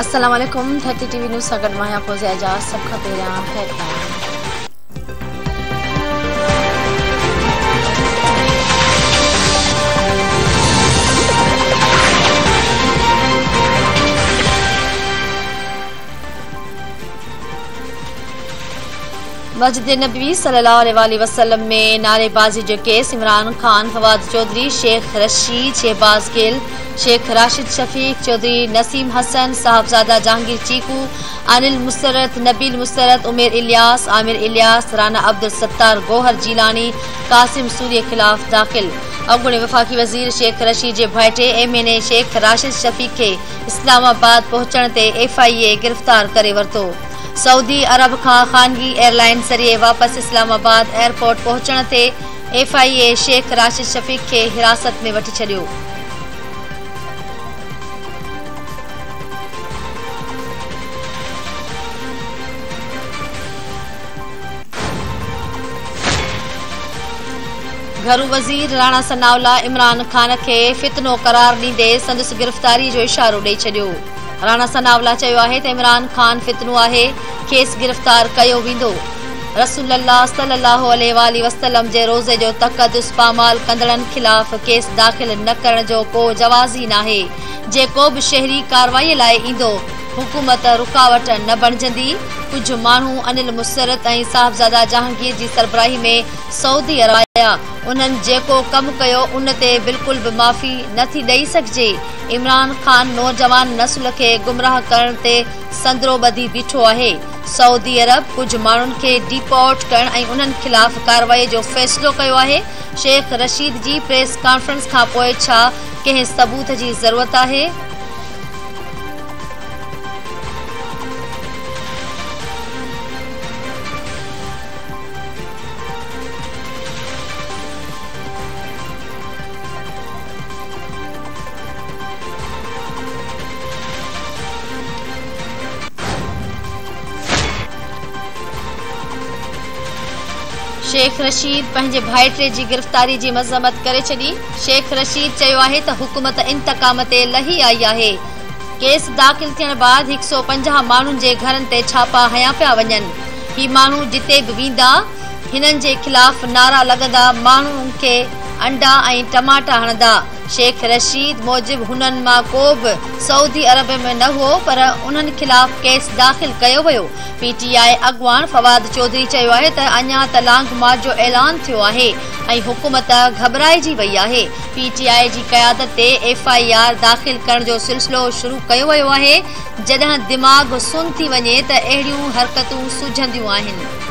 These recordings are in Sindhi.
السلام عليڪم ڌرتي ٽي وي نيوز سان گڏ مان آهيان فوزيه اعجاز سڀ کان پهريان هيڊلائن. مسجد نبوي صلي الله عليه واٰله وسلم ۾ نعريبازي جو ڪيس، عمران خان، فواد چوڌري، شيخ رشيد، شهباز گل، شيخ راشد شفيق، چوڌري نسيم حسن، صاحبزاده جهانگير چيڪو، انيل مسرت، نبيل مسرت، عمير الياس، عامر الياس، رانا عبدالستار گوهر جيلاني، قاسم سوري خلاف داخل. اڳوڻي وفاقي وزير شيخ رشيد جي ڀائٽي M N A Sheikh Rashid Shafiq کي اسلام آباد پهچڻ تي ايف I اي گرفتار ڪري ورتو. سعودي عرب کان خانگي ايئرلائن ذريعي واپس اسلام آباد ايئرپورٽ پهچڻ تي F I A Sheikh Rashid Shafiq کي حراست ۾ وٺي ڇڏيو. گهرو وزير راڻا ثناء الله عمران خان کي فتنو قرار ڏيندي سندس گرفتاري جو اشارو ڏئي ڇڏيو. راڻا ثناء الله چيو آهي ته عمران خان فتنو آهي، کيس گرفتار ڪيو ويندو. رسول الله صلي الله عليه واٰله وسلم جي روضي جو تقدس پامال ڪندڙن خلاف ڪيس داخل نه ڪرڻ جو ڪو جواز ئي ناهي، جيڪو به شهري ڪارروائي لاء ايندو، حڪومت رڪاوٽ نه بڻجندي، ڪجهه ماڻهو انيل مسرت ۽ صاحبزاده جهانگير جي سربراهي ۾ سعودي عرب آيا، انهن جيڪو ڪم ڪيو ان تي بلڪل به معافي نه ٿي ڏئي سگهجي. عمران خان نوجوان نسل کي گمراهه ڪرڻ تي سندرو ٻڌي بيٺو آهي، سعودي عرب ڪجهه ماڻهن کي ڊي پورٽ ڪرڻ ۽ انهن خلاف ڪارروائي جو فيصلو ڪيو آهي، شيخ رشيد جي پريس ڪانفرنس کانپوء ڇا ڪنهن ثبوت جي ضرورت آهي؟ شيخ رشيد پنهنجي ڀائٽي جي گرفتاري جي مذمت ڪري ڇڏي. شيخ رشيد چيو آهي ته حڪومت انتقام تي لهي آئي آهي، ڪيس داخل ٿيڻ بعد 150 ماڻهن جي گهرن تي ڇاپا هنيا پيا وڃن، هي ماڻهو جتي به ويندا هنن جي خلاف نعرا لڳندا، ماڻهن کي انڊا ۽ ٽماٽا هڻندا. شيخ رشيد موجب هنن مان ڪو به سعودي عرب ۾ نه هو پر انهن خلاف ڪيس داخل ڪيو ويو. پي ٽي آء اڳواڻ فواد چوڌري چيو آهي ته اڃا ته لانگ مارچ جو اعلان ٿيو آهي ۽ حڪومت گهٻرائجي وئي آهي، پي ٽي آء جي قيادت تي ايف I R داخل ڪرڻ جو سلسلو شروع ڪيو ويو آهي، جڏهن دماغ سن ٿي وڃي ته اهڙيون حرڪتون سجهنديون آهن.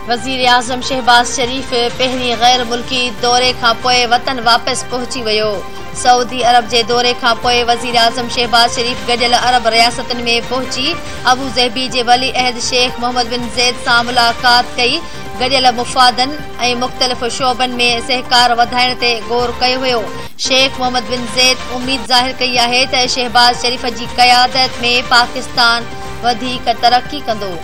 وزيراعظم شهباز شريف پهرين غير ملڪي دوري کانپوء وطن واپس پهچي ويو. سعودي عرب جي دوري کانپوء وزيراعظم شهباز شريف گڏيل عرب رياستن ۾ پهچي ابوظهبي جي ولي عهد شيخ محمد بن زيد سان ملاقات ڪئي، گڏيل مفادن ۽ مختلف شعبن ۾ سهڪار وڌائڻ تي غور ڪيو ويو. شيخ محمد بن زيد اميد ظاهر ڪئي آهي ته شهباز شريف جي قيادت ۾ پاڪستان وڌيڪ ترقي ڪندو.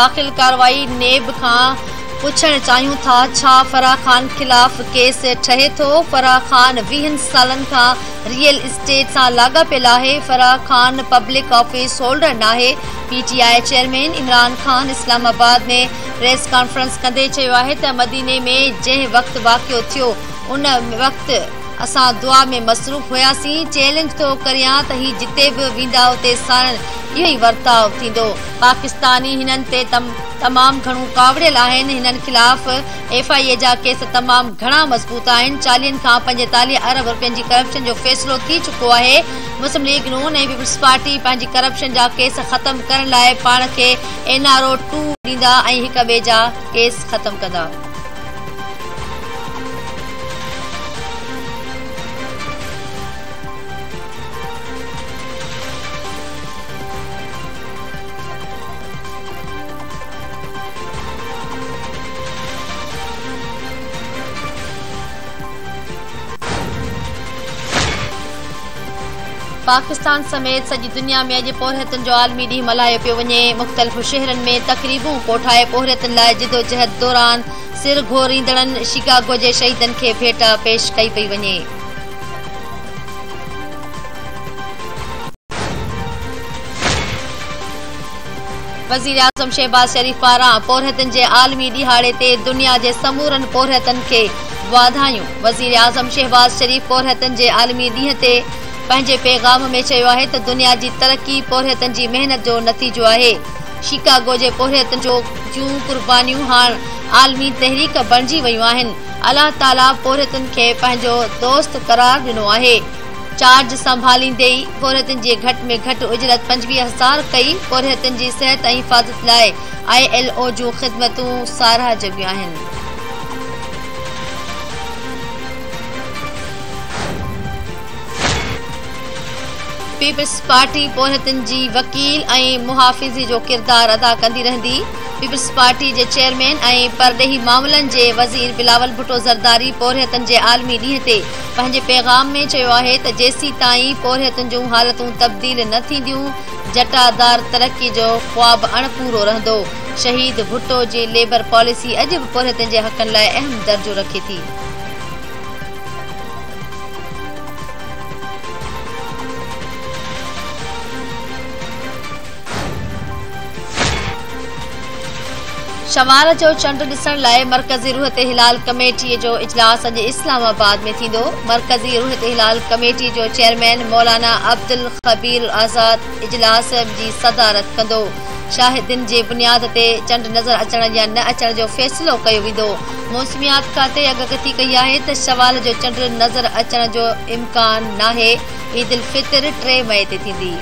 داخل ڪارروائي نيب کان پڇڻ چاهيون ٿا ڇا فرح خان خلاف ڪيس ٺهي ٿو فرح خان ويهن سالن کان ريئل اسٽيٽ سان لاڳاپيل آهي Farah Khan public office holder ناهي P T I chairman Imran Khan Islamabad ۾ press conference ڪندي چيو آهي ته مديني ۾ جنهن وقت واقعو ٿيو ان وقت اسان دعا ۾ مصروف هياسين، چئلينج ٿو ڪريان ته هي جتي به ويندا اتي ساڻن اهو ئي ورتاء ٿيندو، پاڪستاني هنن تي تمام گهڻو ڪاوڙيل آهن، هنن خلاف ايف I اي جا ڪيس تمام گهڻا مضبوط آهن، 40 کان 45 ارب رپين جي ڪرپشن جو فيصلو ٿي چڪو آهي، مسلم ليگ نون ۽ پيپلز پارٽي پنهنجي ڪرپشن جا ڪيس ختم ڪرڻ لاء پاڻ کي اين آر او ٽو ڏيندا ۽ هڪ ٻئي جا ڪيس ختم ڪندا. پاڪستان سميت سڄي دنيا ۾ اڄ پورهيتن جو عالمي ڏينهن ملهايو پيو وڃي، مختلف شهرن ۾ تقريبون ڪوٺائي پورهيتن لاء جدوجهد دوران سر گهوريندڙن شڪاگو جي شهيدن کي ڀيٽا پيش ڪئي پئي وڃي. وزيراعظم شهباز شريف پاران پورهيتن جي عالمي ڏهاڙي تي دنيا جي سمورن پورهيتن کي واڌايون وزيراعظم شهباز شريف پورهيتن جي عالمي ڏينهن تي پنهنجي پيغام ۾ چيو آهي ته دنيا جي ترقي پورهيتن جي محنت جو نتيجو آهي، شڪاگو جي پورهيتن جون قربانيون هاڻ عالمي تحريڪ بڻجي ويون آهن، الله تعاليٰ پورهيتن کي پنهنجو دوست قرار ڏنو آهي. چارج سنڀاليندي ئي پورهيتن جي گهٽ ۾ گهٽ اجرت 25,000 ڪئي، پورهيتن جي صحت ۽ حفاظت لاء I L O جون خدمتون ساراهه جوڳيون آهن. پيپلز پارٽي پورهيتن جي وڪيل ۽ محافظي جو ڪردار ادا ڪندي رهندي، پيپلز پارٽي جي چيئرمين ۽ پرڏيهي معاملن جي وزير بلاول ڀٽو زرداري پورهيتن جي عالمي ڏينهن تي پنهنجي پيغام ۾ چيو آهي ته جيسيتائين پورهيتن جون حالتون تبديل نه ٿينديون جٽادار ترقي جو خواب اڻپورو رهندو، شهيد ڀٽو جي ليبر پاليسي اڄ به پورهيتن جي حقن لاء اهم درجو رکي ٿي. شوال جو چنڊ ڏسڻ لاء مرڪزي رويت هلال ڪميٽي جو اجلاس اڄ اسلام آباد ۾ ٿيندو. مرڪزي رويت هلال ڪميٽي جو چيئرمين مولانا عبدالخبير آزاد اجلاس جي صدارت ڪندو. شاهدين جي بنياد تي چنڊ نظر اچڻ يا نه اچڻ جو فيصلو ڪيو ويندو. موسميات کاتي اڳڪٿي ڪئي آهي ته شوال جو چنڊ نظر اچڻ جو امڪان ناهي، عيد الفطر 3 مئي تي ٿيندي.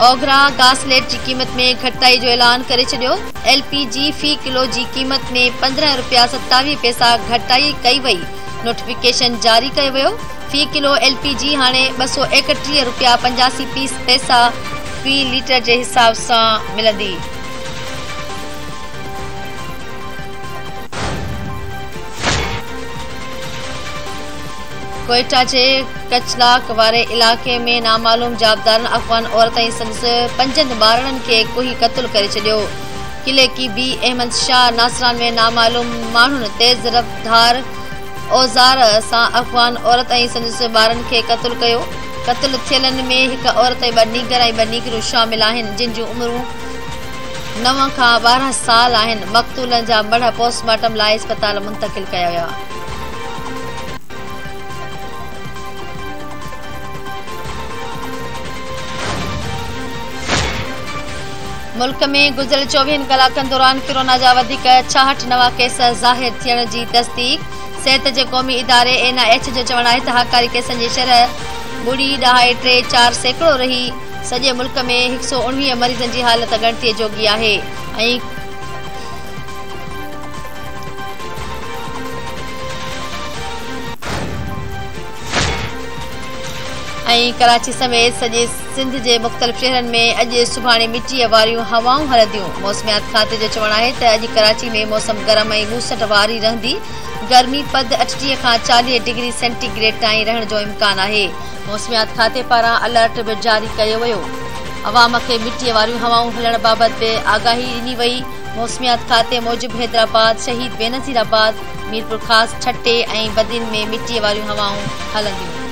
اوگرا گاسليٽ جي قيمت ۾ گهٽتائي جو اعلان ڪري ڇڏيو، ايل پي جي في ڪلو جي قيمت ۾ 15 رپيا 27 پئسا گهٽتائي ڪئي وئي، نوٽيفڪيشن جاري ڪيو ويو. في ڪلو ايل پي جي هاڻي 231 رپيا 85 پئسا في ليٽر جي حساب سان ملندي. ڪوئيٽا جي ڪچلاڪ واري علائقي ۾ نامعلوم جوابدارن افغان عورت ۽ سندس پنجن ٻارڙن کي ڪهي قتل ڪري ڇڏيو. قلعي ڪي بي احمد شاهه ناصران ۾ نامعلوم ماڻهن تيز ڌار اوزار سان افغان عورت ۽ سندس ٻارن کي قتل ڪيو، قتل ٿيلن ۾ هڪ عورت ۽ ٻه نينگر ۽ ٻه نينگريون شامل آهن، جن جون عمرون 9 کان 12 سال آهن، مقتولن جا مڙهه پوسٽ مارٽم لاء اسپتال منتقل ڪيا ويا. ملڪ ۾ گذريل چوويهن ڪلاڪن دوران ڪرونا جا وڌيڪ 66 نوان ڪيس ظاهر ٿيڻ جي تصديق، صحت جي قومي اداري اين I H جو چوڻ آهي ته هاڪاري ڪيسن جي شرح 0.34% رهي، سڄي ملڪ ۾ 119 مريضن جي حالت ڳڻتي جوڳي آهي ۽. ۽ ڪراچي سميت سڄي سنڌ جي مختلف شهرن ۾ اڄ سڀاڻي مٽيء واريون هوائون هلنديون. موسميات کاتي جو چوڻ آهي ته اڄ ڪراچي ۾ موسم گرم ۽ ٻوسٽ واري رهندي، گرمي پد 38 کان 40 ڊگري سينٽي گريڊ تائين رهڻ جو امڪان آهي. موسميات کاتي پاران الرٽ به جاري ڪيو ويو. عوام کي مٽيء واريون هوائون هلڻ بابت به آگاهي ڏني وئي. موسميات کاتي موجب حيدرآباد، شهيد بينظير آباد، ميرپورخاص، ٺٽي ۽ بدين ۾ مٽيء واريون هوائون هلنديون.